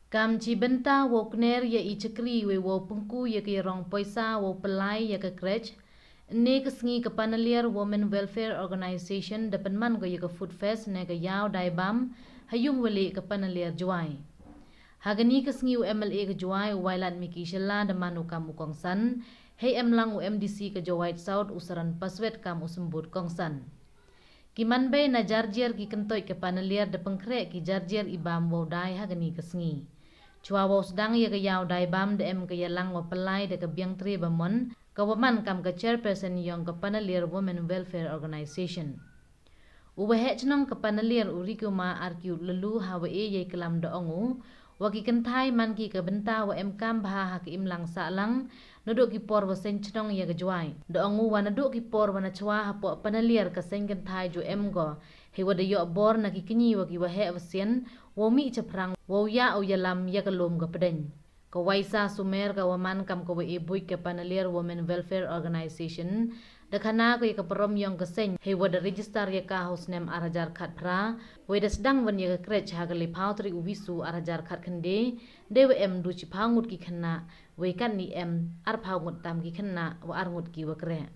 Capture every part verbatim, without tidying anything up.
Kam chi bynta wow kner ya i chakri wei wow pynku ya ka yarong poisa wow pynlai ya ka krech, ynne ka sngi ka Panaliar Women Welfare Organisation da pynman ko ya ka Food Fest ne ka yaw dai bam ha yung wali ka Panaliar Jowai. Ha kani ka sngi u M L A ka Jowai u Wailadmiki Shylla da man u kam u kongsan, hei em lang u M D C ka Jowai South u Saran Paswet kam u symbud kongsan. Ki manbei na jarjiar ki kyntoit ka Panaliar da pynkhreh ki jarjiar i bam wow dai ha kani ka sngi. Chwa wow sdang ya ka yaw dai bam da em ka yalang wa pynlai da ka Biangtre Bamon, ka wa man kam ka chairperson yong ka Panaliar Women Welfare Organisation. U waheh chnong ka Panaliar u Rikuma Arkiut Lulu ha wa e yei klam da ong u, wa ki kynthai man ki ka bynta wa em kam bha ha ka imlang sahlang, naduh ki por wa seng chnong ya ka Jowai. Da ong u wa naduh ki por wa na chwa hapoh Panaliar ka seng kynthai ju em ko, hei wa da yoh bor na ki kñi wa ki waheh wa sien, wow mih chaphrang, wow ya u yalam ya ka lum ka pdeng. Ka Waisa Sumer ka wa man kam ka wa e buit ka Panaliar Women Welfare Organisation, da khana ko ya ka parom yong ka seng, hei wa da register ya ka ha u snem ar hajar khatphra, wei da sdang wan ya ka krech ha ka lephaw tarik u Wisu ar hajar khatkhyndai, de wa em du chiphaw ngut ki khynnah, wei katni em arphaw ngut tam ki khynnah wa ar ngut ki wa kreh.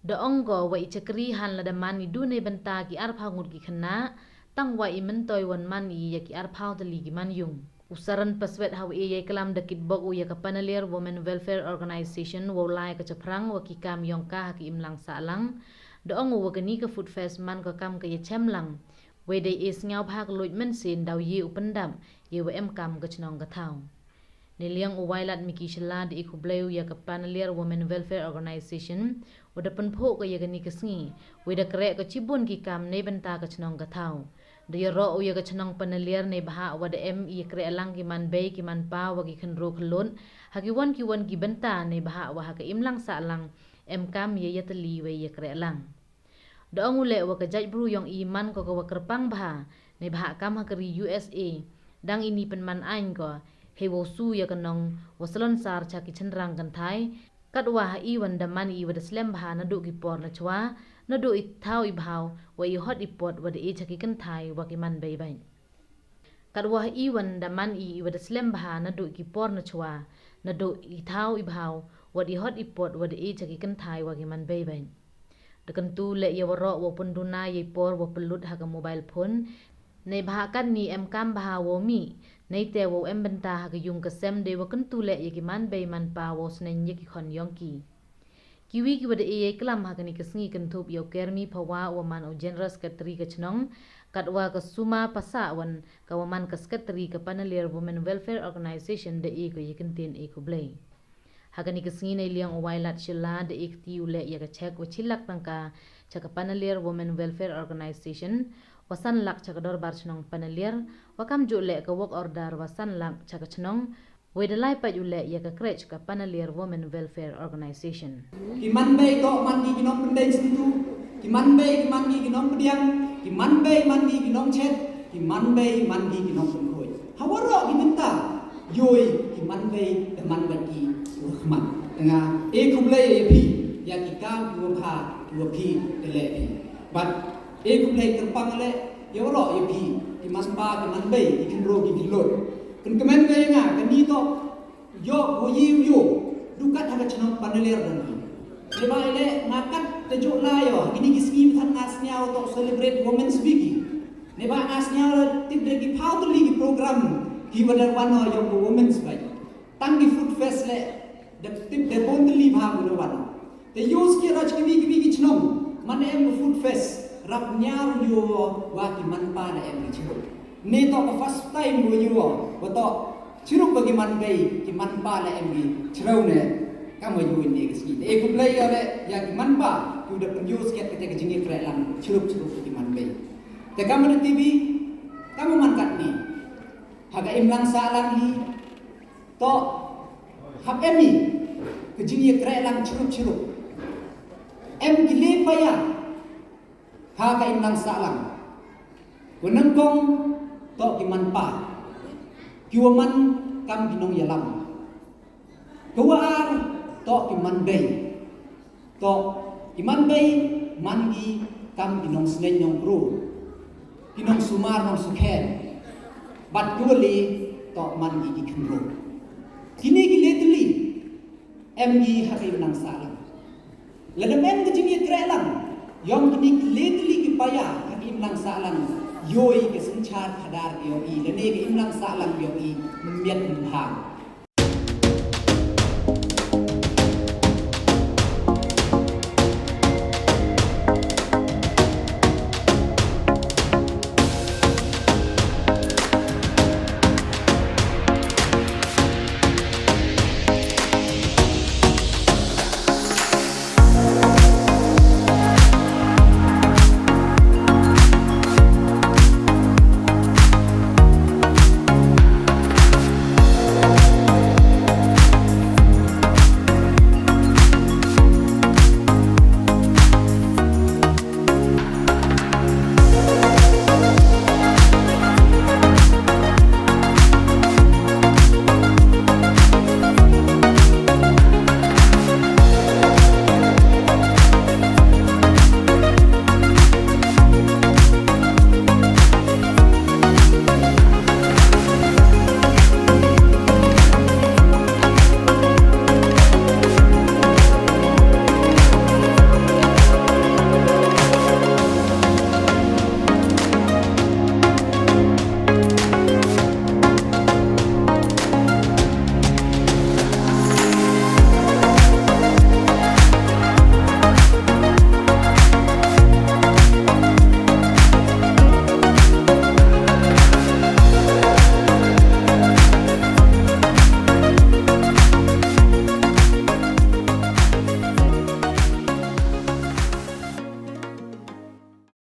Da ong ko wa i chakri han la da man i du nei bynta ki arphaw ngut ki khynnah, tang wa i myntoi wan man i ya ki arphaw tylli ki manyung. U Saran Paswet ha wa e yei klam da kitbok u ya ka Panaliar Women Welfare Organisation wow lai ka chaphrang wa ki kam yong ka ha ka imlang sahlang. Da ong u wa kani ka Food Fest man ko kam ka yachem lang, wei dei e sngewbha ka luit mynsiem daw ye u pyndap ya wa em kam ka chnong ka thaw. Neiliang u Wailadmiki Shylla da e khublei u ya ka Panaliar Women Welfare Organisation, wa da pynphuh ko ya kani ka sngi, wei da kreh ko chibun ki kam nei bynta ka chnong ka thaw. Da yaroh u ya ka chnong Panaliar neibhah wa da em i yakreh lang ki manbei ki manpa wa ki khynroo khyllood ha ki won ki won ki bynta neibhah wa ha ka imlang sahlang em kam ya yatylli wei yakreh lang. Da ong u leh wa ka jaitbru yong i man ko ka wa kyrpang bha, neibhah kam ha ka ri U S A, dang ini pynman aiñ ko, hei wow su ya ka nong wa salonsar cha ki chynrang kynthai, katwa ha i wan da man i wa da slem bha naduh ki por na chwa, naduh i thaw i bhaw, wa i hot i pot wa da e cha ki kynthai wa ki manbei bait. Katwa ha i wan da man i i wa da slem bha naduh ki por na chwa, naduh i thaw i bhaw, wa da i hot i pot wa da e cha ki kynthai wa ki manbei bait. Da kyntu leh ya waroh wow pynduna yei por wa pynlut ha ka mobile phone, neibhah katni em kam bha wow mih, neite wow em bynta ha ka yung ka sem, dei wa kyntu leh ya ki manbei manpa wow sneng ya ki khon yong ki. Kiwi ki wa da e yei klam ha kani ka sngi kynthup ya u Kermi Phawa wa man u General Secretary ka chnong, katwa ka Suma Pasahwan ka wa man ka Secretary ka Panaliar Women Welfare Organisation da e ko ya kyntien e khublei. Ha kani ka sngi neiliang u Wailad Shylla da e kti u leh ya ka cheque wa chi lak tyngka cha ka Panaliar Women Welfare Organisation, wa san lak cha ka dorbar chnong Panaliar, wa kamjooh leh ka work order wa san lak cha ka chnong, wei da lai pait u leh ya ka krech ka Panaliar Women Welfare Organisation. Ki manbei toh man ki ki nongpyndeng syntu, ki manbei ki man ki ki nongpdiang, ki manbei man ki ki nongchet, ki manbei man ki ki nongpynkhuid. Ha waroh ki bynta, yoi ki manbei da man bad ki wa khmat. Te nga e khublei ya phi ya ki kam ki wa bha ki wa phi da leh phi. Bad e khublei kyrpang leh ya waroh ya phi ki manpa ki manbei, ki khynroo ki khyllood. Kynkmen ka ya nga, kani toh yoh wa ye u yoh du kat ha ka chnong Panaliar dang hi. Neibhah i leh nga kat te jooh lai o ha kini ki sngi, than nga sniaw toh celebrate Women's Week i. Neibhah nga sniaw tip de ki phaw tylli ki program ki wa da wan o yong ka Women's Week. Tang ki Food Fest leh da tip de bun tylli bha wa da wan o. Te yoh ski raj kiwi kiwi ki chnong man em ka Food Fest, rap niar u yoh wa ki manpa la em ki chirup. Ne toh ka first time wa yoh wa toh chirup wa ki manbei, ki manpa la em ki chirup ne. Kam wa yoh ne ka sngi. Te e khublei ya leh ya ki manpa ki wa da pynyoh ski kate ka jingyakreh lang chirup chirup wa ki manbei. Te kam wa da T V, kam wa man katni ha ka imlang sahlang hi, toh hap em i ka jingyakreh lang chirup chirup. Em ki le paya ha ka imlang sahlang. Wa nyngkong toh ki manpa, ki wa man kam ki nongyalam. Ka wa ar toh ki manbei. Toh ki manbei man ki kam ki nongsneng nongkroo, ki nongsumar nongsukhen. Bad ka wa le toh man ki ki khynroo. Kini ki le tylli em ki ha ka imlang sahlang. Lada em ka jingyatrei lang yong kini ki le tylli ki paia ha ka imlang sahlang, yoh i ka synchaar khadar ka yong i, lane ka imlang sahlang yong i miat mbha.